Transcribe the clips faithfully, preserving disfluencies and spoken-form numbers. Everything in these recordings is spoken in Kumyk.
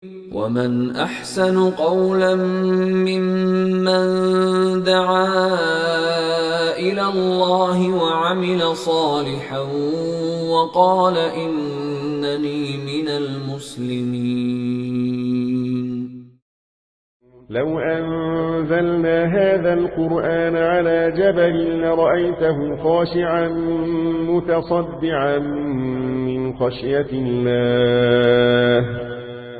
ومن أحسن قولا ممن دعا إلى الله وعمل صالحا وقال إنني من المسلمين. لو أنزلنا هذا القرآن على جبل لرأيته خاشعا متصدعا من خشية الله،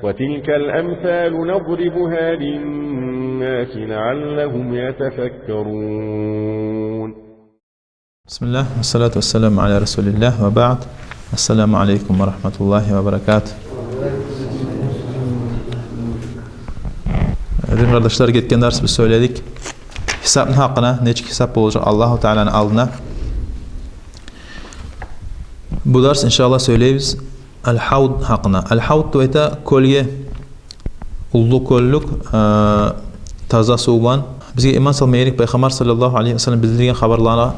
وتلك الأمثال نضربها للناس لعلهم يتفكرون. بسم الله، والصلاة والسلام على رسول الله، وبعد. السلام عليكم ورحمة الله وبركاته. Дин къардашлар, гетген дарс биз сёйледик гьисапны гьакъына, нечик гьисап болажакъ Аллагьу Тааланы алдына. Бу дарс, иншааллагь, сёйлейбиз аль-гьавд гьакъына. Аль-гьавд деп айта кёлге, уллу кёллюк, э, таза сув булан. Бизге иман салма герек Пайхаммар саллаллагьу алайгьи ва саллам билдирген хабарлагъа,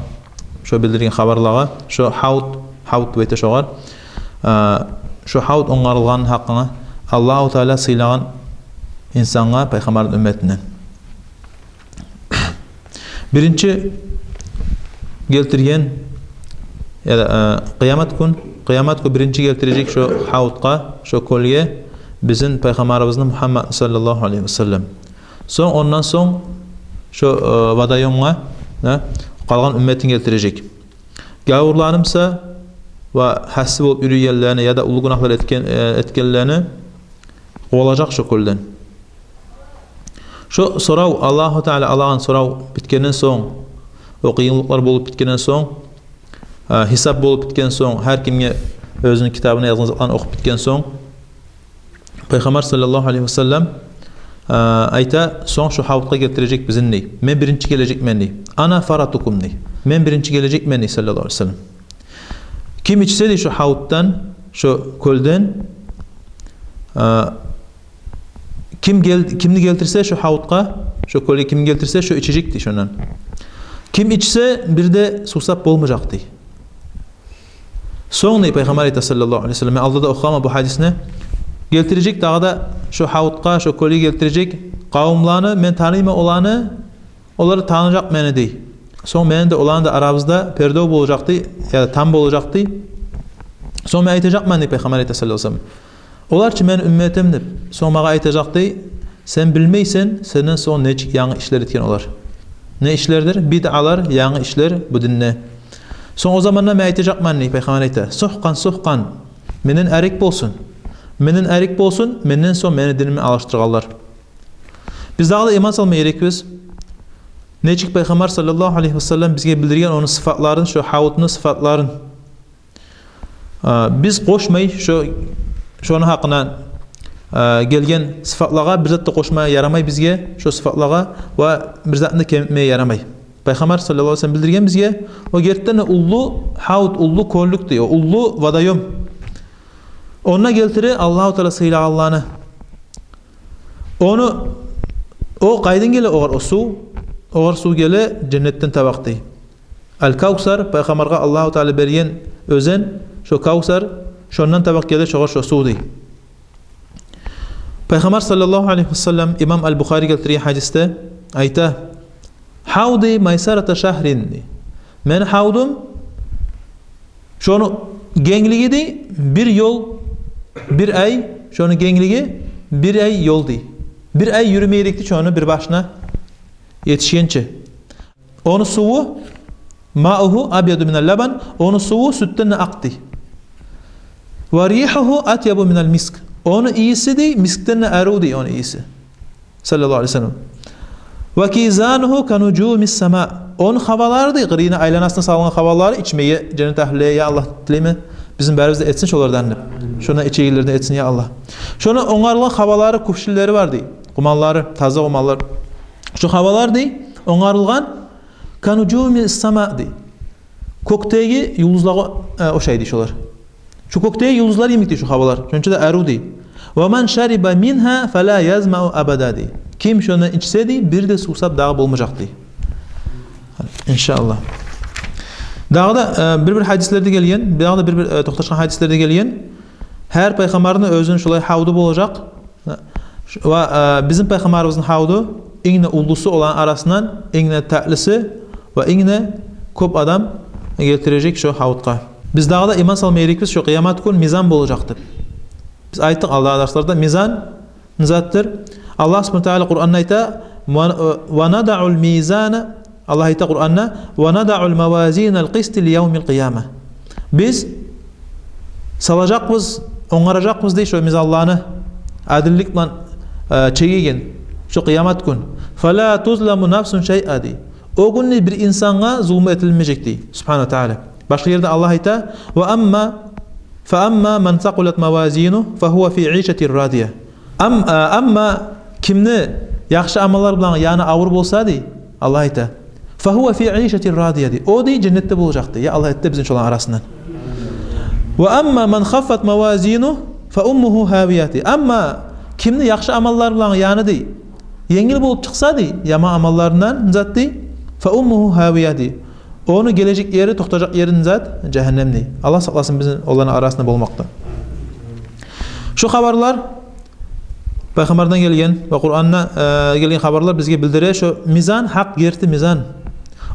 шо билдирген хабарлагъа, шо гьавд, гьавд деп айта шогъар. Э, шо гьавд онгарылгъан гьакъына, Аллагьу Таала сыйлагъан инсангъа, Пайхаммарны умметинден. Биринчи гелтирген, яда, э, къыямат гюн, къыямат гюн биринчи гелтирежек шо гьавдгъа, шо кёлге бизин Пайхаммарыбызны Мугьаммад саллаллагьу алайгьи ва саллам. Сонг, ондан сонг шо, э, водоёмгъа, э, къалгъан умметин гелтирежек. Гавурланы буса ва гьасси болуп юрюйгенлени яда уллу гюнагьлар этген, э, этгенлени къувалажакъ шо кёлден. Шо сорав, Аллагьу Таала алагъан сорав битгенден сонг, о къыйынлыкълар болуп битгенден сонг, э, гьисап болуп битген сонг, гьар кимге оьзюню китабына язгъан затларын охуп битген сонг, Пайхаммар саллаллагьу алайгьи ва саллам, э, айта, сонг шо гьавдгъа гелтирежек бизин, дей. Мен биринчи гележекмен, дей. «Ана фаратукум», дей. Мен биринчи гележекмен, дей, саллаллагьу алайгьи ва саллам. Ким ичсе, дей, шо гьавддан, шо кёлден, э, ким гел-, кимни гелтирсе шо гьавдгъа, шо кёлге ким гелтирсе, шо ичежек, дей, шондан. Ким ичсе, бир де сувсап болмажакъ, дей. Сонг, дей, Пайхаммар айта саллаллагьу алайгьи ва саллам, мен алда да охугъанман бу гьадисни, гелтирежек дагъы да шо гьавдгъа, шо кёлге гелтирежек къавумланы, мен таныйман оланы, олар таныжакъ мени, дей. Сонг мени де, оланы да арабызда пердев болажакъ, дей, яда там болажакъ, дей. Сонг мен айтажакъман, дей, Пайхаммар айта саллаллагьу алайгьи ва саллам, олар чы мени умметим деп. Сонг магъа айтажакъ, дей, сен билмейсен, сенден сонг нечик янгы ишлер этген олар. Не ишлердир? Бидъалар, янгы ишлер бу динде. Сонг о заманда мен айтажакъман, дей, Пайхаммар айта, сухкъан, сухкъан, менден арек болсун. Менден арек болсун, менден сонг мени динимни алышдыргъанлар. Биз дагъы да иман салма герекбиз. Нечик Пайхаммар саллаллагьу алайгьи ва саллам бизге билдирген ону сыфатларын, шо гьавдны сыфатларын. А, биз къошмай, шо, шону гьакъына, а, гелген сыфатлагъа бир зат да къошмагъа ярамай бизге, шо сыфатлагъа ва бир затны да кемитмеге ярамай. Пайхаммар саллаллагьу алайгьи ва саллам билдирген бизге, о гертиден де уллу гьавд, уллу кёллюк, дей, о уллу водоём. Онда гелтире Аллагьу Таала сыйлагъанланы. Ону, о къайдан геле огъар о сув? Огъар сув геле женнетден табакъ, дей. Аль-Кавсар, Пайхаммаргъа Аллагьу Таала берген оьзен, шо Кавсар, шондан табакъ геле шогъар шо сув, дей. Пайхаммар саллаллагьу алайгьи ва саллам, имам Аль-Бухари гелтирген гьадисде айта, «Гьавди майсарата шагьрин», дей. Мени гьавдум, шону генглиги, дей, бир ёл, бир ай, шону генглиги бир ай ёл, дей. Бир ай юрюме герек, дей, шону бир башына етишгенче. Ону суву, «маугьу абъяду минал лабан», ону суву сютден де акъ, дей. «Ва ригьугьу атъябу минал миск». Ону ийиси, дей, мискден де арив, дей, ону ийиси. Саллаллагьу алайгьи ва саллам. «Ва кизанугьу ка нужумис сама». Ону хабалары, дей, къырыйына, айланасына салынгъан хабалары, ичмеге женнет агьлюлеге, я Аллагь, тилеймен, бизин барыбызны да этсин шолардан деп. Шондан ичегенлерден этсин, я Аллагь. Шонда онгарылгъан хабалары, кувшинлери бар, дей. Къуманлары, таза къуманлар. Шо хабалар, дей, онгарылгъан, «ка нужумис сама», дей. Кёкдеги юлдузлагъа, э, ошай, дей, шолар. Шо кёкдеги юлдузлар йимик, дей, шо хабалар. Шонча да арив, дей. «Ва ман шариба мингьа фала язмау абада», дей. Ким шондан ичсе, дей, бир де сувсап дагъы болмажакъ, дей. Иншааллагь. Дагъы да, э, бир-бир гьадислерде гелген, дагъы да бир-бир, э, токъташгъан гьадислерде гелген. Гьар пайхаммарны оьзюню шолай гьавду болажакъ. Ва, э, бизин Пайхаммарыбызны гьавду инг де уллусу, оланы арасындан инг де татлиси ва инг де кёп адам гелтирежек шо гьавутгъа. Биз дагъы да иман салма герекбиз шо къыямат гюн мизан болажакъ деп. Биз айтдыкъ алдагъы дарсларда, мизан не затдыр? Аллагь субгьанагьу ва тагьала Къуранда айта: «Ва, ва надаъул мизана», Аллагь айта Къуранда: «Ва надаъул мавазинал къиста ли явмил къияма». Биз салажакъбыз, онгаражакъбыз дей шо мизанланы, адиллик булан, э, чегеген, шо къыямат гюн. «Фала тузламу нафсун шайъа» дей. О гюнде бир инсангъа зулму этилмежек дей субгьанагьу ва тагьала. Башгъа ерде Аллагь айта: «Ва амма, фа амма ман сакъулат мавазинугьу фа гьува фи ишатир радия». Ам-, а, амма кимни яхшы амаллар булан яны авур болса дей, Аллагь айта, «фа гьува фи ишатир радия» дей. О дей женнетде болажакъ дей. Я Аллагь, эт де бизин шоланы арасындан. «Ва амма ман хаффат мавазинугьу фа уммугьу гьавия» дей. Амма кимни яхшы амаллар булан яны дей енгил болуп чыкъса дей, яман амалларындан зат дей, «фа уммугьу гьавия» дей. Ону гележек ери, токътажакъ ери не зат? Жагьаннем дей. Аллагь сакъласын бизин оланы арасында болмакъдан. Шо хабарлар, Пайхаммардан гелген ва Къуранда, э, гелген хабарлар бизге билдире, шо мизан гьакъ герти мизан.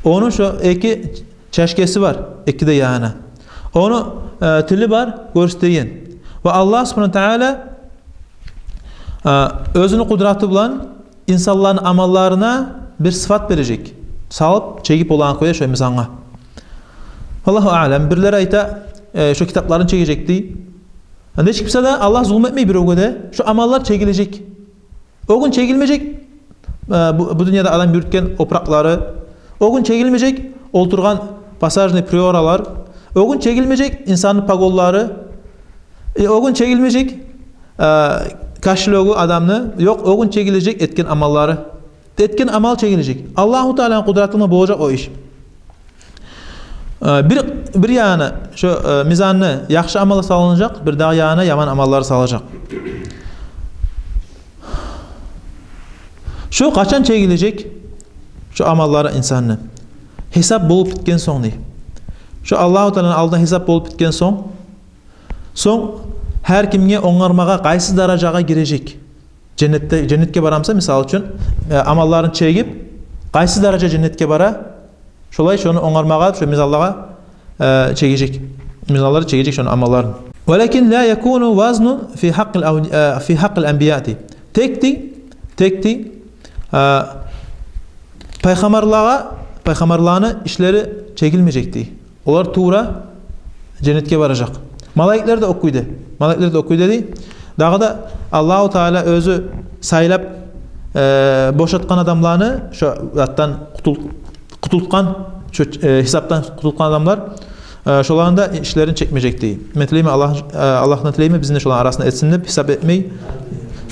Ону шо эки чашкеси бар, эки де ягъына. Ону, э, тили бар, гёрсетеген. Ва Аллагь субгьанагьу ва тагьала, э, оьзюню къудраты булан инсанланы амалларына бир сыфат бережек. Салып, чегип оланы къоя шо мизангъа. Аллагьу аълам, бирлери айта, э, шо китапларын чегежек дей. Нечик буса да, Аллагь зулму этмей биревге де, шо амаллар чегилежек. О гюн чегилмежек, э, бу, бу дюньяда адам юрютген опуракълары. О гюн чегилмежек олтургъан посажный приоралар. О гюн чегилмежек инсанны погонлары. Э, о гюн чегилмежек, э, кошелёгу адамны. Ёкъ, о гюн чегилежек этген амаллары. Этген амал чегилежек. Аллагьу Тааланы къудратына болажакъ о иш. Э, бир, бир ягъына шо, э, мизанны яхшы амалы салынажакъ, бир дагъы ягъына яман амаллар салажакъ. Шо къачан чегилежек? Шо амаллары инсанны. Гьисап болуп битген сонг дей. Шо Аллагьу Тааланы алдында гьисап болуп битген сонг, сонг гьар кимге онгармагъа, къайсы даражагъа гирежек. Женнетде, женнетге бара буса, мисал учун, э, амалларын чегип, къайсы даража женнетге бара, шолай шону онгармагъа, шо мизанлагъа, э, чегежек. Мизанлар чегежек шону амалларын. «Валакин ла якуну вазнун фи гьакъкъил ав-, э, фи гьакъкъил анбияи». Тек дей, тек дей, э, пайхаммарлагъа, пайхаммарланы ишлери чегилмежек дей. Олар тувра женнетге баражакъ. Малайиклер де о кюйде. Малайиклер де о кюйде дей. Дагъы да Аллагьу Таала оьзю сайлап, э, бошатгъан адамланы, шо затдан къутул-, къутултгъан, шо, э, гьисапдан къутултгъан адамлар, э, шоланы да ишлерин чекмежек дей. Мен тилеймен, Аллагь, э, Аллагьдан тилеймен, бизин де шоланы арасына этсин деп, гьисап этмей,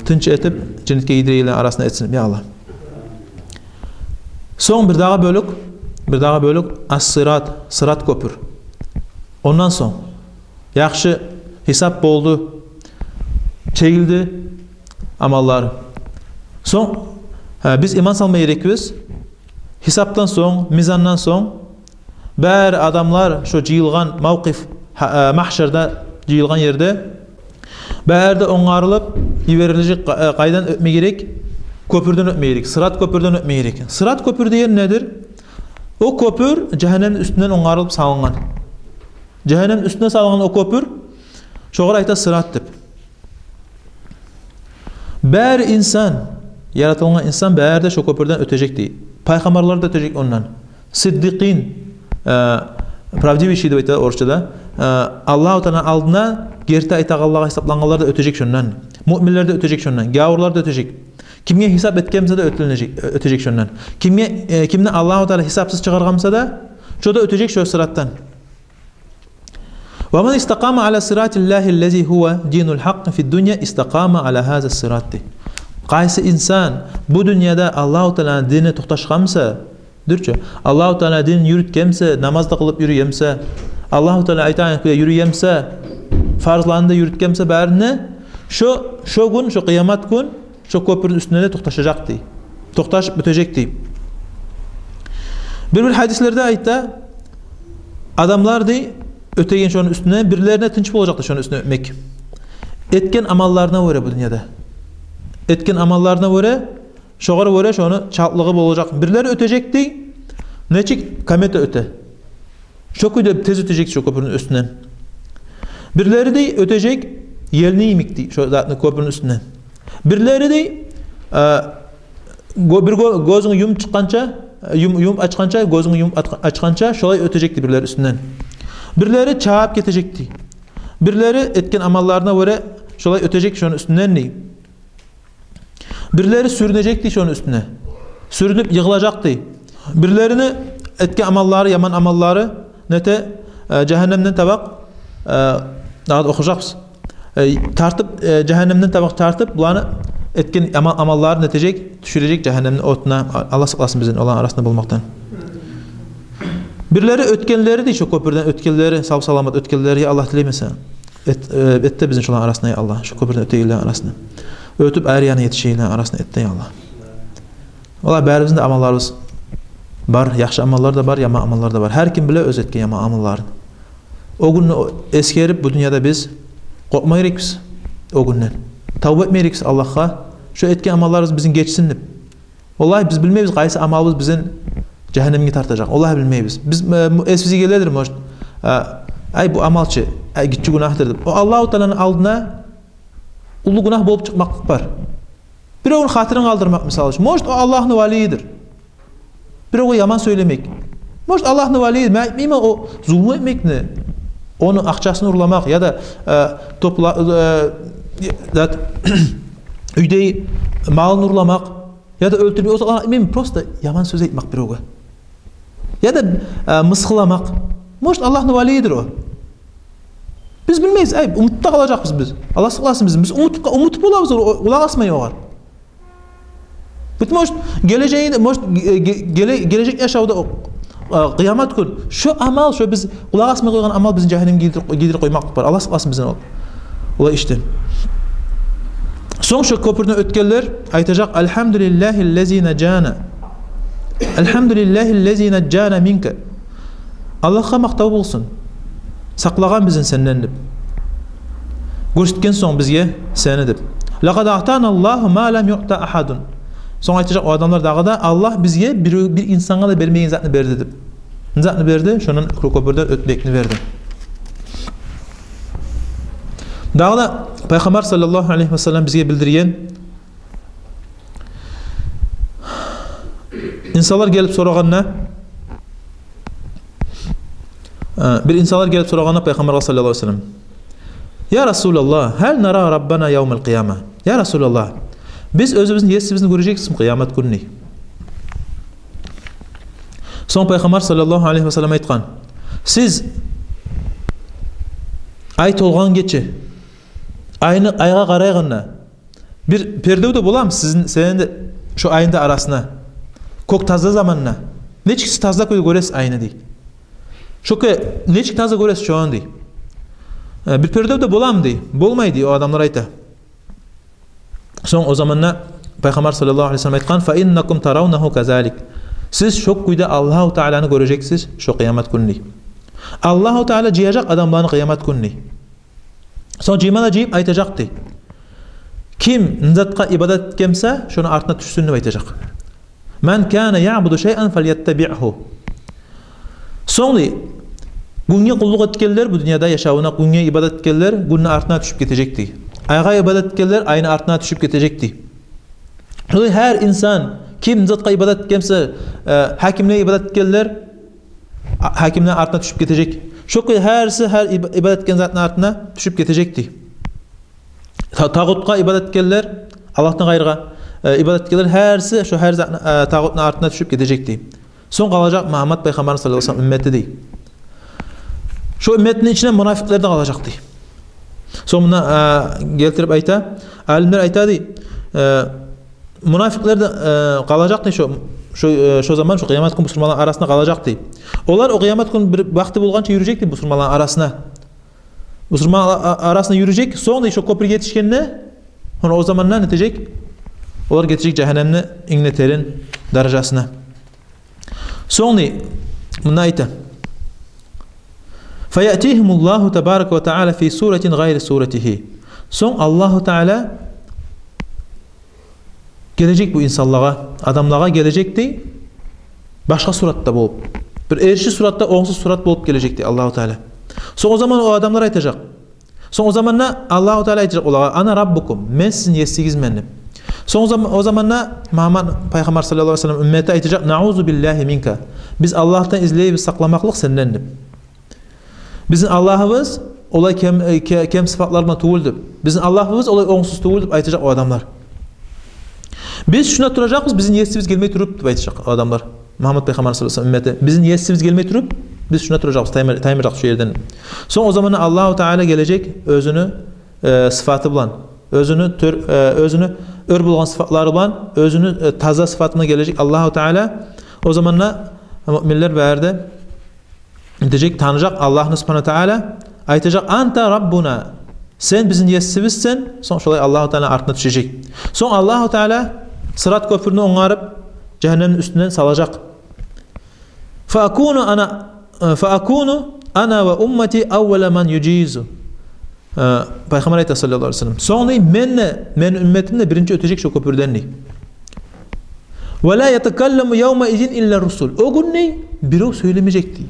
тынч этип, женнетге гийирегенлени арасына этсин деп, я Аллагь. Сонг бир дагъы бёлюк, бир дагъы бёлюк ас-сырат, сырат кёпюр. Ондан сонг яхшы гьисап болду, чегилди амаллар. Сонг, э, биз иман салма герекбиз. Гьисапдан сонг, мизандан сонг, бары адамлар шо жыйылгъан мавкъиф, гьа-, э, магьшарда жыйылгъан ерде, бары да онгарылып йиберилежек. Къа-, э, къайдан оьтме герек? Кёпюрден оьтме герек. Сырат кёпюрден оьтме герек. Сырат кёпюр деген недир? О кёпюр жагьаннемни уьстюнден онгарылып салынгъан. Жагьаннемни уьстюне салынгъан о кёпюр, шогъар айта сырат деп. Бары инсан, яратылгъан инсан бары да шо кёпюрден оьтежек дей. Пайхаммарлар да оьтежек ондан. Сиддикъин, э, правдивейший деп айта орусчада, э, Аллагьу Тааланы алдына герти айтагъанлагъа гьисаплангъанлар да оьтежек шондан. Муъминлер де оьтежек шондан. Гавурлар да оьтежек. Кимге гьисап этген буса да оьтележек, оьтежек шондан. Кимге, э, кимни Аллагьу Таала гьисапсыз чыгъаргъан буса да, шо да оьтежек шо сыратдан. «Ва ман истакъама аля сыратиллагьи ллази гьува динул гьакъкъи фид дунья истакъама аля гьаза сырат» дей. Къайсы инсан бу дюньяда Аллагьу Тааланы динине токъташгъан буса, дюр чю, Аллагьу Тааланы динин юрютген буса, намаз да къылып юрюген буса, Аллагьу Таала айтагъан кюйде юрюген буса, фарзланы да юрютген буса барын да, шо, шо гюн, шо къыямат гюн шо кёпюрню уьстюнде де токъташажакъ дей. Токъташып оьтежек дей. Бир-бир гьадислерде айта, адамлар дей, оьтеген шону уьстюнде, бирлерине тынч болажакъ дей шону уьстюнде оьтмек. Этген амалларына гёре бу дюньяда. этген амалларына гёре, шогъар гёре шону чалтлыгъы болажакъ. Бирлери оьтежек дей, нечик комета оьте. Шо кюйде тез оьтежек шо кёпюрню уьстюнден. Бирлери дей оьтежек елни йимик дей шо затны кёпюрню уьстюнден. Бирлери дей, э, гё-, бир гё-, гёзюнг юмуп чыкъгъанча, юм-, юмуп ачгъанча, гёзюнг юмуп атгъа-, ачгъанча, шолай оьтежек дей бирлери уьстюнден. Бирлери чабып гетежек дей. Бирлери этген амалларына гёре шолай оьтежек шону уьстюнден дей. Бирлери сюрюнежек дей шону уьстюне. Сюрюнюп йыгъылажакъ дей. Бирлерини этген амаллары, яман амаллары нете, э, жагьаннемден табакъ, э, дагъы да охужакъбыз. Э, тартып, э, жагьаннемден табакъ тартып, буланы этген амал-, амалларын нетежек, тюшюрежек жагьаннемни отуна. Аллагь сакъласын бизин оланы арасында болмакъдан. Бирлери оьтгенлери дей, шо кёпюрден оьтгенлери, сав-саламат оьтгенлери, я Аллагь, тилеймен сенден. Эт, э, эт де бизин шоланы арасына, я Аллагь, шо кёпюрден оьтегенлени арасына. Оьтюп, айры янына етишегенлени арасына эт де, я Аллагь. Валлагь, барыбызны да амалларыбыз бар, яхшы амаллар да бар, яман амаллар да бар. Гьар ким биле оьз этген яман амалларын. О гюнню эсгерип, бу дюньяда биз къоркъма герекбиз о гюнден. Тавба этме герекбиз Аллагьгъа, шо этген амалларыбыз бизин гечсин деп. Валлагь, биз билмейбиз, къайсы амалыбыз бизин жагьаннемге тартажакъ. Валлагь, билмейбиз. Биз, э, эсибизге геледир, может, э, ай, бу амал чы, ай, гиччи гюнагьдыр деп. О Аллагьу Тааланы алдына уллу гюнагь болуп чыкъмакълыкъ бар. Биревню хатирин къалдырмакъ, мисал учун. Может, о Аллагьны валийидир. Биревге яман сёйлемек. Может, Аллагьны валийидир. Мен айтмайман о зулму этмекни, ону акъчасын урламакъ, яда, э, топла-, э, зат, уьйдеги малын урламакъ, яда оьлтюрмек, о затланы айтмайман, просто яман сёз айтмакъ биревге. Яда, э, мысгъылламакъ. Может, Аллагьны валийидир о. Биз билмейбиз, ай, умутда къалажакъбыз биз. Аллагь сакъласын бизин. Биз умутуп, умутуп болабыз, о, къулакъ асмай огъар. Бит, может, гележегинде, может, ге-, ге-, геле-, гележек яшавда о, э, къыямат гюн шо амал, шо биз къулакъ асмай къойгъан амал бизин жагьаннемге гийдирип, гийдирип къоймакълыкъ бар. Аллагь сакъласын бизин ол, олай ишден. Сонг шо кёпюрден оьтгенлер айтажакъ: «Альгьамдулиллагьи ллази наджана. Альгьамду лиллягьи ллази наджана минка». Аллагьгъа макътав болсун, сакълагъан бизин сенден деп. Гёрсетген сонг бизге сени деп. «Лакъад аътана Ллагьу ма лам юъта агьадун». Сонг айтажакъ о адамлар дагъы да: «Аллагь бизге бир, бир инсангъа да бермеген затны берди», – деп. Не затны берди? Шондан, кёпюрден оьтмекни берди. Дагъы да Пайхаммар саллаллагьу алайгьи ва саллам бизге билдирген, инсанлар гелип сорагъанда, э, бир инсанлар гелип сорагъанда Пайхаммаргъа саллаллагьу алайгьи ва саллам: «Я Расулаллагь, гьал нара Раббана явмал къияма?» Я Расулаллагь, биз оьзюбюзню Есибизни гёрежекбизми къыямат гюнню? Сонг Пайхаммар саллаллагьу алайгьи ва саллам айтгъан: «Сиз ай толгъан гече, айны, айгъа къарайгъанда, бир пердев де боламы сизин, сени де, шо айны да арасына, кёк таза заманда? Нечик сиз таза кюйде гёресиз айны?» – дей. «Шо кюй нечик таза гёресиз шону?» – дей. «Э, бир пердев де боламы?» – дей. «Болмай», – дей, о адамлар айта. Сонг о заманда Пайхаммар саллаллагьу алайгьи ва саллам айтгъан: «Фа иннакум таравнагьу казалик». Сиз шо кюйде Аллагьу Тааланы гёрежексиз шо къыямат гюнню, дей. Аллагьу Таала жыяжакъ адамланы къыямат гюнню, дей. Сонг жыйма да жыйып айтажакъ, дей: «Ким не затгъа ибадат этген буса, шону артына тюшсюн», – деп айтажакъ. «Ман кана яъбуду шайъан фальяттабигьу». Сонг, дей, гюнге къуллукъ этгенлер, бу дюньяда яшавуна гюнге ибадат этгенлер гюнню артына тюшюп гетежек, дей. Айгъа ибадат этгенлер айны артына тюшюп гетежек, дей. Шолай гьар инсан, ким не затгъа ибадат этген буса, э, гьакимлеге ибадат этгенлер, а, гьакимлени артына тюшюп гетежек. Шо кюй гьариси гьар иб-, ибадат этген затны артына тюшюп гетежек, дей. Та-, тагъутгъа ибадат этгенлер, Аллагьдан къайрыгъа, э, ибадат этгенлер гьариси шо гьар затны, э, тагъутну артына тюшюп гетежек, дей. Сонг къалажакъ Мугьаммат Пайхаммарны саллаллагьу алайгьи ва саллам уьммети, дей. Шо уьмметни ичинде мунафикълер де къалажакъ, дей. Сонг муна, э, гелтирип айта, алимлер айта, дей, э, мунафикълер де, э, къалажакъ, дей, шо, шо, э, шо заман, шо къыямат гюн бусурманланы арасына къалажакъ, дей. Олар о къыямат гюн бир вакъти болгъанча юрюжек, дей, бусурманланы арасына. Бусурман а-, а-, арасына юрюжек, сонг, дей, шо кёпюрге етишгенде, сонг о заманда нетежек? Олар гетежек жагьаннемни инг де терен даражасына. Сонг, дей, мунда айта: «Фаяътигьимуллагьу табарака ва таала фи суратин гъайри суратигьи». Сонг Аллагьу Таала гележек бу инсанлагъа, адамлагъа гележек дей, башгъа суратда болуп. Бир эриши суратда, онгсуз сурат болуп гележек дей Аллагьу Таала. Сонг о заман о адамлар айтажакъ. Сонг о заманда Аллагьу Таала айтажакъ олагъа: «Ана раббукум, мен сизин есигизмен», — деп. Сонг о зам-, о заманда Мугьаммад пайхаммар саллаллагьу алайгьи ва саллам уммети айтажакъ: «Наузу биллагьи минка. Биз Аллагьдан излейбиз сакъламакълыкъ сенден», — деп. «Бизин Аллагьыбыз олай кем, э, ке-, кем сыфатлар булан тюгюл», — деп. «Бизин Аллагьыбыз олай онгсуз тюгюл», — деп айтажакъ о адамлар. «Биз шунда туражакъбыз, бизин есибиз гелмей туруп», — деп айтажакъ о адамлар. Мугьаммад пайхаммар саллаллагьу алайгьи ва саллам уммети: «Бизин есибиз гелмей туруп, биз шунда туражакъбыз, таймай-, таймажакъ шу ерден». Сонг о заманда Аллагьу Таала гележек оьзюню, э, сыфаты булан, оьзюню тёр-, э, оьзюню оьр болгъан сыфатлары булан, оьзюню, э, таза сыфатына гележек Аллагьу Таала. О заманда муъминлер бары да дежек, танижакъ Аллагьны субгьанагьу ва таала, айтажакъ: «Анта раббуна, сен бизин есибизсен». Сонг шолай Аллагьу Тааланы артына тюшежек. Сонг Аллагьу Таала Сырат кёпюрню онгарып, жагьаннемни уьстюнден салажакъ. «Фа акуну ана, э, фа акуну ана ва уммати аввала ман южизу». Э, пайхаммар айта саллаллагьу алайгьи ва саллам: «Сонг, — дей, — мен де, мени умметим де биринчи оьтежек шо кёпюрден», — дей. «Ва ла ятакалламу явмаизин илла русул». О гюн, дей, бирев сёйлемежек, дей.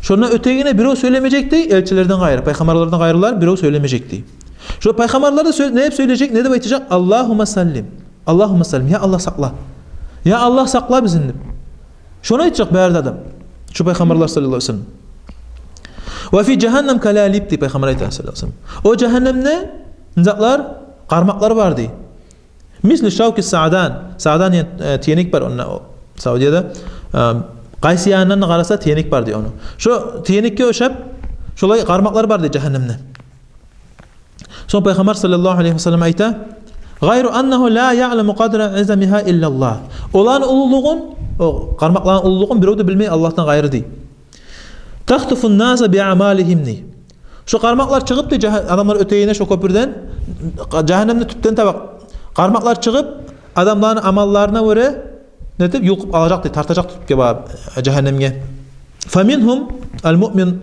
Шондан оьтегенде бирев сёйлемежек, дей, элчилерден къайры, пайхаммарлардан къайрылар бирев сёйлемежек, дей. Шо пайхаммарлар да сё-, не деп сёйлежек, не деп айтажакъ? «Аллагьумма саллим. Аллагьумма саллим. Я Аллагь, сакъла. Я Аллагь, сакъла бизин», — деп. Шону айтажакъ бары да адам. Шо пайхаммарлар саллаллагьу алайгьи ва саллам. «Ва фи жагьаннам калалиб», — дей пайхаммар айта саллаллагьу алайгьи ва саллам. О жагьаннемде затлар, къармакълар бар, дей. «Мисли шавки саъдан». Саъдан деген, э, тюенек бар онда, о, Саудияда. Э, къайсы янындан да къараса, тюенек бар, дей, ону. Шо тюенекге ошап, шолай къармакълар бар, дей, жагьаннемде. Сонг пайхаммар саллаллагьу алайгьи ва саллам айта: «Гъайру аннагьу ла яъламу къадра изамигьа иллаллагь». Оланы уллулугъун, о къармакъланы уллулугъун бирев де билмей Аллагьдан къайры, дей. «Тахтуфун наса би амалигьим», — дей. Шо къармакълар чыгъып, дей, жагь-, адамлар оьтегенде шо кёпюрден, жагьаннемни тюпден таба къармакълар чыгъып, адамланы амалларына гёре нетип, юлкъуп алажакъ, дей, тартажакъ тюпге багъып, жагьаннемге. «Фаминхум ал-муъмин,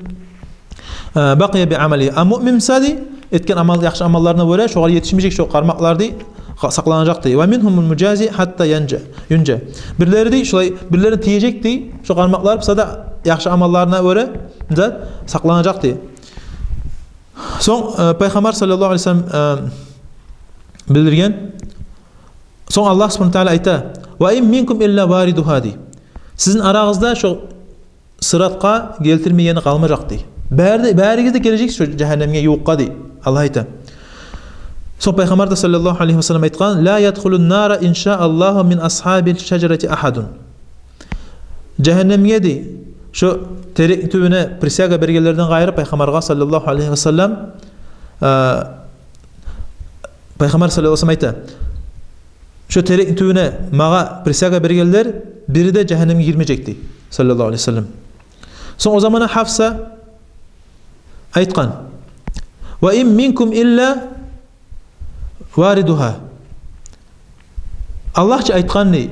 э, бакъия би амалигьи». А муъмин буса, дей, этген амал, яхшы амалларына гёре, шогъар етишмежек шо къармакълар, дей, къа-, сакъланажакъ, дей. «Ва минхумул мужази хатта янжа, юнжа». Бирлери, дей, шолай, бирлерин тиежек, дей, шо къармакълар буса да, яхшы амалларына гёре, зат, сакъланажакъ, дей. Сонг, э, пайхаммар саллаллагьу алайгьи ва саллам, э, билдирген. Сонг Аллагь субгьанагьу ва таала айта: «Ва ин минкум илла варидугьа», — дей. Сизин арагъызда шо Сыратгъа гелтирмегени къалмажакъ, дей. Бары да, баригиз де гележексиз шо жагьаннемге, ювукъгъа, дей. Аллагь айта. Сонг пайхаммар да саллаллагьу алайгьи ва саллам айтгъан: «Ла ядхулун нара иншааллагьу мин асгьабиш шажарати агьадун». Жагьаннемге, дей, шо терекни тюбюне присяга бергенлерден къайры, пайхаммаргъа саллаллагьу алайгьи ва саллам, э, пайхаммар саллаллагьу алайгьи ва саллам айта: «Шо терекни тюбюне магъа присяга бергенлер бири де жагьаннемге гирмежек», — дей, саллаллагьу алайгьи ва саллам. Сонг о заманда Хафса айтгъан: «Ва ин минкум илла варидугьа». Аллагь чы айтгъан, дей: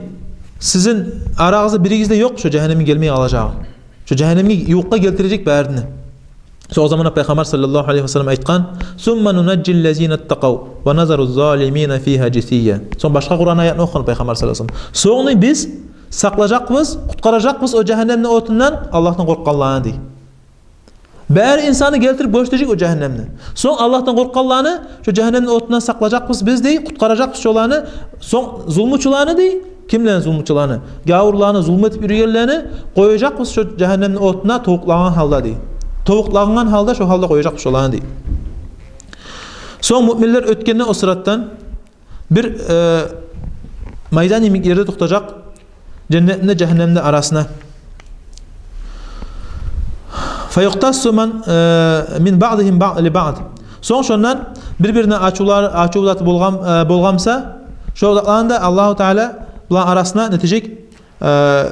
«Сизин арагъызда биригиз де ёкъ шо жагьаннемге гелмей къалажагъы. Шо жагьаннемге, ювукъгъа гелтирежек барын да». Сонг о заманда пайхаммар саллаллагьу алайгьи ва саллам айтгъан: «Сумма нунажжи ллазина ттакъав ва назару ззалимина фигьа жисийя». Сонг башгъа Къуран аятны охугъан пайхаммар саллаллагьу алайгьи ва саллам: «Сонг биз сакълажакъбыз, къутгъаражакъбыз о жагьаннемни отундан Аллагьдан къоркъгъанланы», — дей. Бары инсанны гелтирип гёрсетежек о жагьаннемни. Сонг Аллагьдан къоркъгъанланы шо жагьаннемни отундан сакълажакъбыз биз, дей, къутгъаражакъбыз шоланы. Сонг зулмучуланы, дей, кимлени зулмучуланы? Гавурланы, зулму этип юрюйгенлени къояжакъбыз шо жагьаннемни отуна тобукълагъан гьалда, дей. Тобукълагъан гьалда, шо гьалда къояжакъбыз шоланы, дей. Сонг муъминлер оьтгенде о сыратдан бир, э, майдан йимик ерде токътажакъ, женнетни де, жагьаннемни де арасына. «Фаюхтассу ман, э, мин баъдигьим ба-, ли баъд». Сонг шондан бир-бирине ачувлар, ачув заты болгъан, э, болгъан буса, шо затланы да Аллагьу Таала буланы арасына нетежек, э,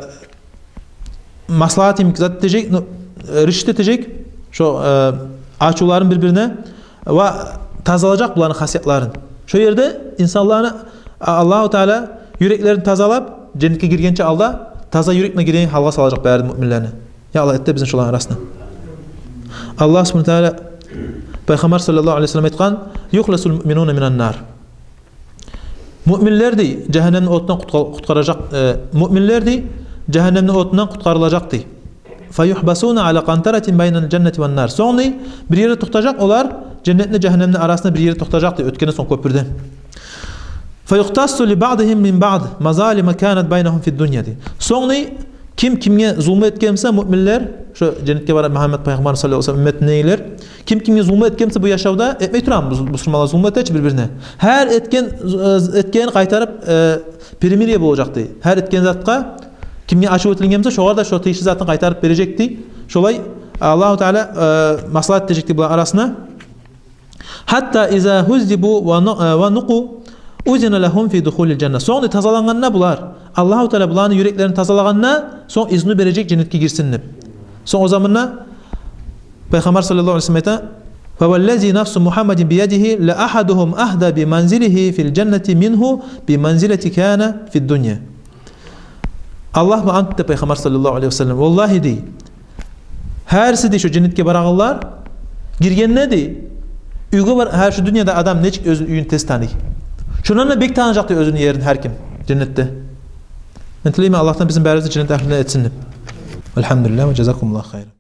маслагьат йимик зат этежек, ну, э, решить этежек, шо, э, ачувларын бир-бирине ва тазалажакъ буланы хасиятларын. Шо ерде инсанланы, а, Аллагьу Таала юреклерин тазалап, женнетге гиргенче алда таза юрек булан гиреген гьалгъа салажакъ барын да муъминлени. Я Аллагь, эт де бизин шоланы арасына. Аллагь субгьанагьу ва таала, пайхаммар саллаллагьу алайгьи ва саллам айтгъан: «Юхласул муъминуна минан нар». Муъминлер, дей, жагьаннемни отундан къутгъа-, къутгъаражакъ, э, муъминлер, дей, жагьаннемни отундан къутгъарылажакъ, дей. Фаюхбасуна аля къантаратин байнал жаннати ван нар. Сонг, дей, бир ерде токътажакъ олар, женнетни, жагьаннемни арасында бир ерде токътажакъ, дей, оьтгенден сонг кёпюрден. Фаюкътасу ли баъдигьим мин баъд мазалима канат байнагьум фид дунья, дей. Сонг, дей, ким кимге зулму этген буса, муъминлер, шо женнетге барагъан Мугьаммат пайхаммар саллаллагьу алайгьи ва саллам умметиндегилер, ким кимге зулму этген буса бу яшавда, этмей турамы бу бусурманлар зулму эте чи бир-бирине? Гьар этген, э, этгенин къайтарып, э, перемирие болажакъ, дей. Гьар этген затгъа, кимге ачув этилген буса, шогъар да шо тийишли затын къайтарып бережек, дей. Шолай Аллагьу Таала, э, маслагьат этежек, дей, булар арасына. Гьатта иза гьуззибу ва ну-, э, ва нукъу узина лагьум фи духулил жанна. Сонг, дей, тазалангъанда булар, Аллагьу Таала буланы юреклерин тазалагъанда, сонг изну бережек женнетге гирсин деп. Сонг о заманда пайхаммар саллаллагьу алайгьи ва саллам айта: «Фаваллази нафсу Мугьаммадин биядигьи ла агьадугьум агьда би манзилигьи фил жаннати мингьу би манзилати кана фид дунья». Аллагь булан ант эте пайхаммар саллаллагьу алайгьи ва саллам. Валлагьи, дей, гьариси, дей, шо женнетге барагъанлар гиргенде, дей, уьйге бар, гьар шо дюньяда адам нечик оьзюню уьюн тез таный, шондан да бек таныжакъ, дей, оьзюню ерин гьар ким женнетде. Мен тилеймен Аллагьдан бизин барыбызны да женнет агьлюлерден этсин деп. Альгьамдулиллагь ва жазакумуллагьу хайран.